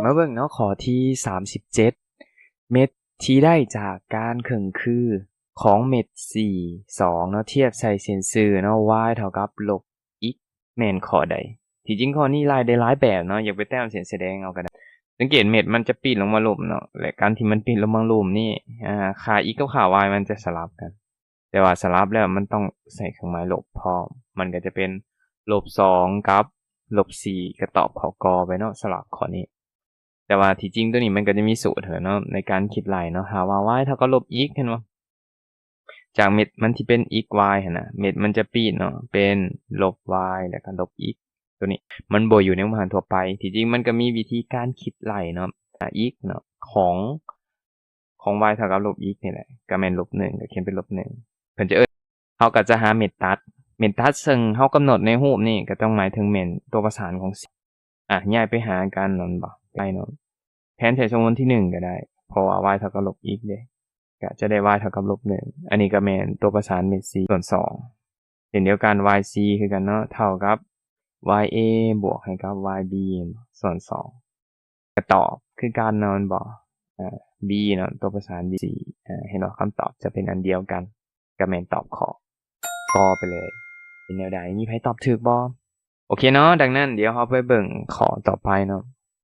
ມາເບິ່ງເນາະ ຂໍ້ທີສາມສິບເຈັດ ເມັດທີ່ໄດ້ຈາກການເຄິ່ງຄືຂອງເມັດ C ສອງເນາະ ທຽບໃສ່ເສັ້ນຊື່ເນາະ y ເທົ່າກັບລົບ x ແມ່ນຂໍ້ໃດ? ທີ່ຈິງຂໍ້ນີ້ໄລ່ໄດ້ຫຼາຍແບບເນາະ ຢາກໄປແຕ້ມເສັ້ນສະແດງເອົາກໍໄດ້. ສັງເກດເມັດມັນຈະປີດລົງມາລຸ່ມເນາະ ແລະ ການທີ່ມັນປີດລົງມາລຸ່ມນີ້ ອາ ຄ່າ x ກັບຄ່າ y ມັນຈະສະຫຼັບກັນ. ແຕ່ວ່າສະຫຼັບແລ້ວມັນຕ້ອງໃສ່ເຄື່ອງໝາຍລົບພ້ອມ ມັນກໍຈະເປັນລົບສອງກັບລົບສີ່ ກໍຕອບຂໍ້ ກ ໄປເນາະ ສຳລັບຂໍ້ນີ້. ແຕ່ວ່າທີ່ຈິງຕົວນີ້ມັນກໍຈະມີສູດຫັ້ນແຫຼະເນາະ ໃນການຄິດໄລ່ເນາະ ຖ້າວ່າ y ເທົ່າກັບລົບ x ເຫັນບໍ່? ຈາກເມັດມັນທີ່ເປັນ x y ຫັ້ນນະ ເມັດມັນຈະປີດເນາະ ເປັນລົບ y ແລ້ວກໍລົບ x ຕົວນີ້ມັນບໍ່ຢູ່ໃນວງເລັບຫັ້ນທົ່ວໄປ. ທີ່ຈິງມັນກໍມີວິທີການຄິດໄລ່ເນາະ ອາ x ເນາະ ຂອງ ຂອງ y ເທົ່າກັບລົບ x ນີ້ແຫຼະ ກໍແມ່ນລົບໜຶ່ງ ກໍຂຽນເປັນລົບໜຶ່ງ ເພິ່ນຈະເອີ້ນ ເຮົາກໍຈະຫາເມັດຕັດ ເມັດຕັດເຊິ່ງເຮົາກຳນົດໃນຮູບນີ້ ກໍຕ້ອງໝາຍເຖິງເມັດຕົວປະສານຂອງ ອາ ຍ້າຍໄປຫາກັນແມ່ນບໍ່? ໄດ້ເນາະ ແທນໃສ່ສົມມຸດທີໜຶ່ງກໍໄດ້ ເພາະວ່າ y ເທົ່າກັບລົບ x ເດ້ ກໍຈະໄດ້ y ເທົ່າກັບລົບໜຶ່ງ ອັນນີ້ກໍແມ່ນຕົວປະສານເມັດ C ສ່ວນສອງ ເຊັ່ນດຽວກັນ y C ຄືກັນເນາະ ເທົ່າກັບ y A ບວກໃຫ້ກັບ y B ສ່ວນສອງ ກໍຕອບຄືກັນເນາະ ແມ່ນບໍ່? ອາ B ເນາະ ຕົວປະສານ C ອາ ເຫັນບໍ່? ຄຳຕອບຈະເປັນອັນດຽວກັນ ກໍແມ່ນຕອບຂໍ້ ກ ໄປເລີຍ. ເປັນແນວໃດ? ມີໃຜຕອບຖືກບໍ່? ໂອເຄເນາະ ດັ່ງນັ້ນດຽວເຮົາໄປເບິ່ງຂໍ້ຕໍ່ໄປເນາະ.